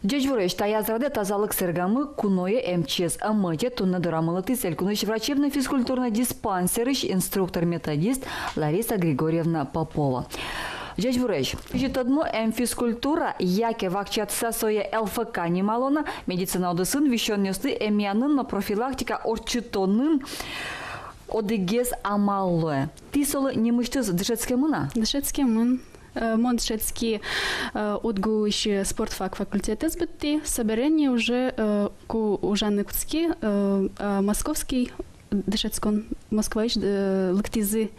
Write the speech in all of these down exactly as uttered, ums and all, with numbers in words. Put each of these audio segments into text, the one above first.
Ӟечбуресь, таяз радэ «Тазалык сэргамы» куное эмчиез ӧмыте туннэ дорамы лыктӥз элькунысь врачебно-физкультурной диспансерысь инструктор-методист Лариса Григорьевна Попова. Ӟечбуресь. Кызьы тодмо, эмфизкультура, яке вакчиятыса сое ЛФК нималоно, медицина удысын висёнъёсты эмъянын но профилактика ортчытонын одӥгез амал луэ. Тӥ солы нимысьтыз дышетскемын-а? Дышетскемын. Э, мон дышетски, э, УдГУысь, э, спортфак факультетэз быдтӥ, собере ни уже, э, ку ужаны кутски, э, э, московский дышетскон, Москваысь, э, лыктӥзы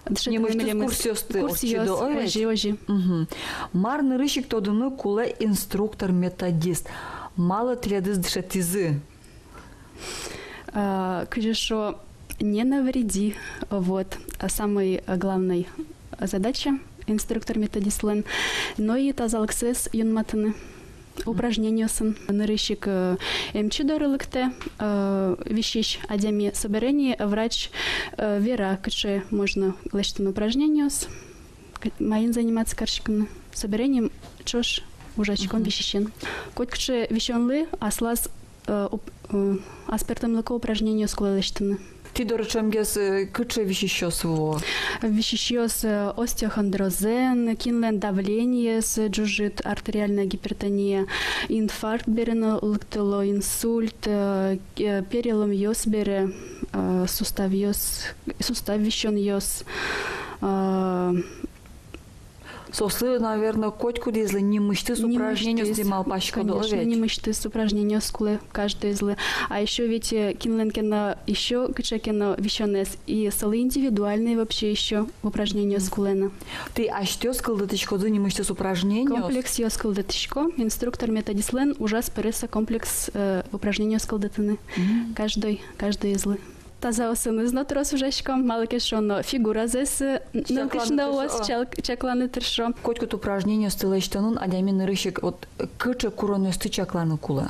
дышетыны. Нимысьтыз милемыз курсъёсты ортчиды, озьы, озьы. Мгм. Мар нырысь ик тодыны кулэ инструктор-методист? Малы тӥледыз дышетӥзы? А, кызьы шуо, не навреди. Вот, а, самой, а, главной задача инструктор-методистлэн. Но и тазалыксэс юнматыны упражнениосын. Нырысь ик, э, эмчи доры лыктэ, э, висись адями, собере ни врач, э, вера, кыӵе можно лэсьтыны упражнениос, к-, маин заниматься кариськыны. Собере ни ӵош ужаськом висисен. Котькыӵе висёнлы аслаз, э, уп-, э, аспӧртэмлыко упражнениос кулэ лэсьтыны. Тӥ доры ӵемгес, э, кыӵе висисьёс вуо? Висисьёс, э, остеохондрозэн, кинлэн давлениез ӝужыт, артериальная гипертония, инфаркт бере но лыктыло, инсульт, э, э, переломъёс бере, э, суставъёс, сустав висёнъёс, э, Соослы, наверно, котькудӥзлы нимысьтыз упражнениос, тӥ малпаськоды, конечно, ведь? Нимысьтыз упражнениос кулэ каждоезлы. А ещё ведь, э, кинлэн ке но ещё кыӵе ке но висёнэз, и солы индивидуальный вообще ещё упражнениос кулэ на. Тӥ асьтэос кылдытӥськоды нимысьтыз упражнениос? Комплексъёс кылдытӥсько, инструктор-методистлэн ужаз пыре со комплекс, э, упражнениос кылдытыны. Мгм. Каждой, каждоезлы. Тазаосыныз но трос ужаськом, малы ке шуоно фигуразэс, э, нылкышноос чак-, чакланы тыршо. Котькуд упражнениосты лэсьтонын адями нырысь ик вот кыӵе куронъёсты чакланы кулэ?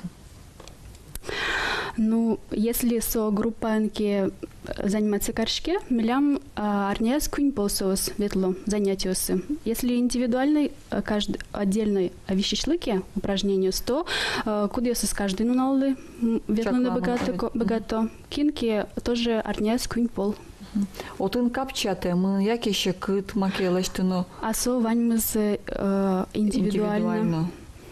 Ну, если со группаен ке, э, заниматься кариське, милям, а, арняяз куинь пол соос ветло занятиосы. Если индивидуальный, э, кажд-, отдельной, э, висисьлы ке упражнениос, то, э, кудъёсыз каждый нуналлы, м, ветлыны быгато, ко-, быгато. Кин ке тоже арняяз куинь пол. Мгм. Отын капчиятэмын, яке секыт маке лэсьтоно? А со ваньмыз, э, индивидуально. Индивидуально.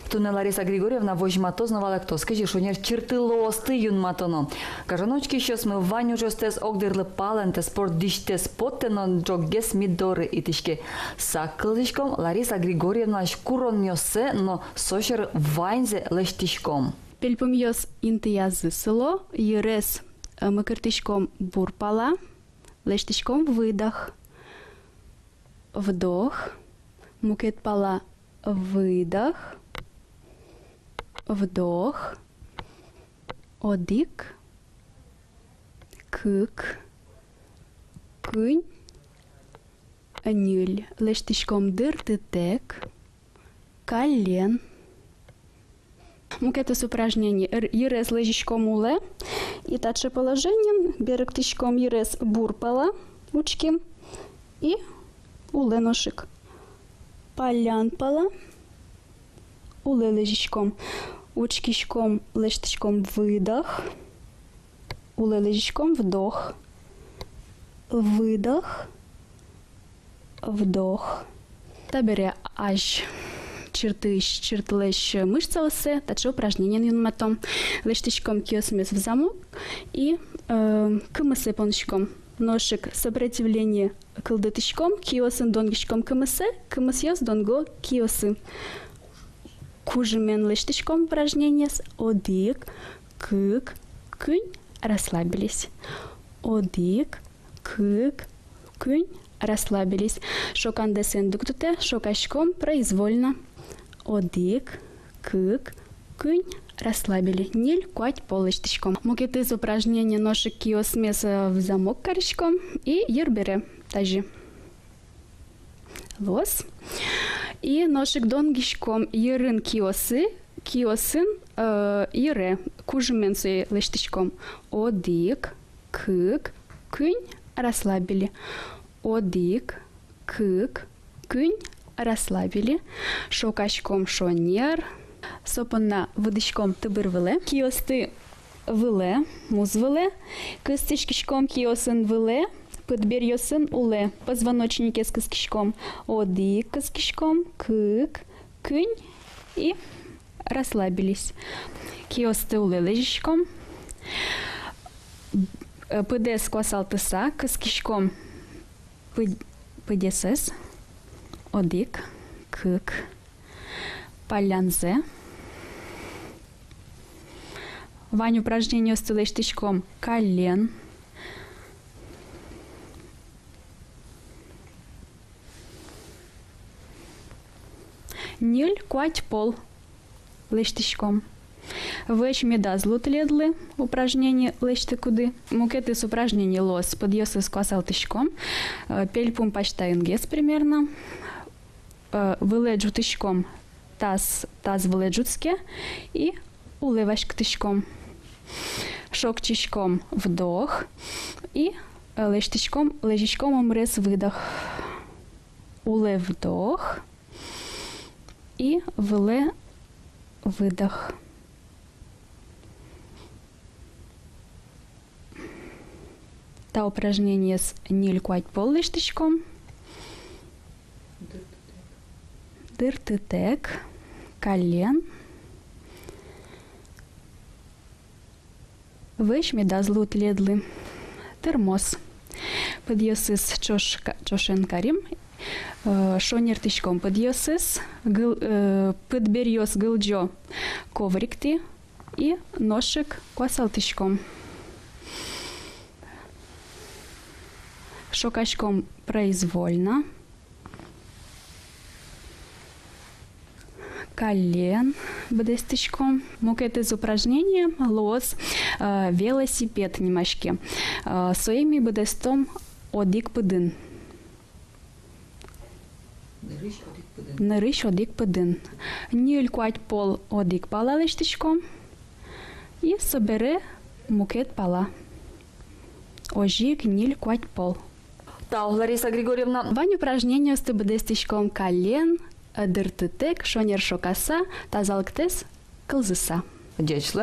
Туннэ Лариса Григорьевна возьматоз но валэктоз, кызьы шонер чыртылоосты юнматоно. Гажано учкисьёсмы, вань ужъёстэс огдырлы палэнтэ, спорт дӥсьтэс поттэ но ӝоггес ми доры итӥське. Сак кылзӥськом Лариса Григорьевналэсь куронъёссэ но со сьӧры ваньзэ лэсьтӥськом. Пельпумъёс интыязы сыло, йырез, э, мыкыртӥськом бур пала, лэсьтӥськом выдох, вдох, мукет пала выдох, вдох, одӥг, кык, куинь, ньыль, лэсьтӥськом дыртытэк, каллен. Мукетыз упражнение. Р-, йырез лэзиськом улэ. И таӵе положениен берыктӥськом йырез бур пала, учким. И улэ нош ик. Паллян пала. Улэ лэзиськом. Учкиськом, лэсьтӥськом выдох. Улэ лэзиськом, вдох. Выдох. Вдох. Табере азь чыртысь, чыртылэсь мышцаоссэ таӵе упражнениен юнматом. Лэсьтӥськом киосмес в замок и, э, кымысэ поныськом. Нош ик сопротивление кылдытӥськом, киосын донгиськом кымысэ, кымысъёс донго киосы. Кужымен лэсьтӥськом упражнениез. Одӥг, кык, куинь, расслабились. Одӥг, кык, куинь, расслабились. Шокандэс эн дугдытэ, шокаськом произвольно. Одӥг, кык, куинь, расслабили. Ньыль-куать пол лэсьтӥськом. Мукетыз упражнение: нош ик киосмес, э, в замок кариськом и йыр бере тазьы. Луоз. И нош ик донгиськом йырын киосы, киосын, э, йыре, кужымен сое лэсьтӥськом. Одӥг, кык, куинь, расслабили. Одӥг, кык, куинь, расслабили. Шокаськом шонер. Со понна выдӥськом тыбыр вылэ. Киосты вылэ, муз вылэ. Кыстӥськиськом киосын вылэ, пыдберъёсын улэ. Позвоночникез кыскиськом. Одӥг кыскиськом, кык, куинь и расслабились. Киосты улэ лэзиськом. Э, пыдэз куасалтыса, кыскиськом пыд-, пыдесэз. Одӥг, кык, паллянзэ. Вань упражнениосты лэсьтӥськом каллен. Ньыль-куать пол лэсьтӥськом. Вӧсь медаз лу тӥледлы упражнение лэсьтыкуды. Мукетыз упражнение луоз: пыдъёсыз куасалтӥськом, э, пельпум пасьтаынгес примерно. Э, вылэ ӝутӥськом таз, таз вылэ ӝутске и улэ васькытӥськом. Шокчиськом, вдох, и, э, лэсьтӥськом, лэзиськом ымырез, выдох. Улэ, вдох, и вылэ, выдох. Та упражнениез ньыль-куать пол лэсьтӥськом. Дыртытэк, каллен. Вӧсь медаз лу тӥледлы. Тырмоз. Пыдъёсыз ӵош ка-, ӵошен карим. Э, шонертӥськом пыдъёсыз. Гыл-, э, пыдберъёс гылӟо ковриктӥ. И нош ик куасалтӥськом. Шокаськом произвольно. Каллен быдэстӥськом. Мукетыз упражнение луоз, э, велосипед нимаське. Э, сое ми быдэстом одӥг пыдын. Нырысь одӥг пыдын. Нырысь одӥг пыдын. Ньыль-куать пол одӥг пала лэсьтӥськом. И собере мукет пала. Озьы ик ньыль-куать пол. Тау, Лариса Григорьевна. Вань упражнениосты быдэстӥськом каллен, э, дыртытэк, шонер шокаса, тазалыктэс кылзыса. Ӟеч луэ.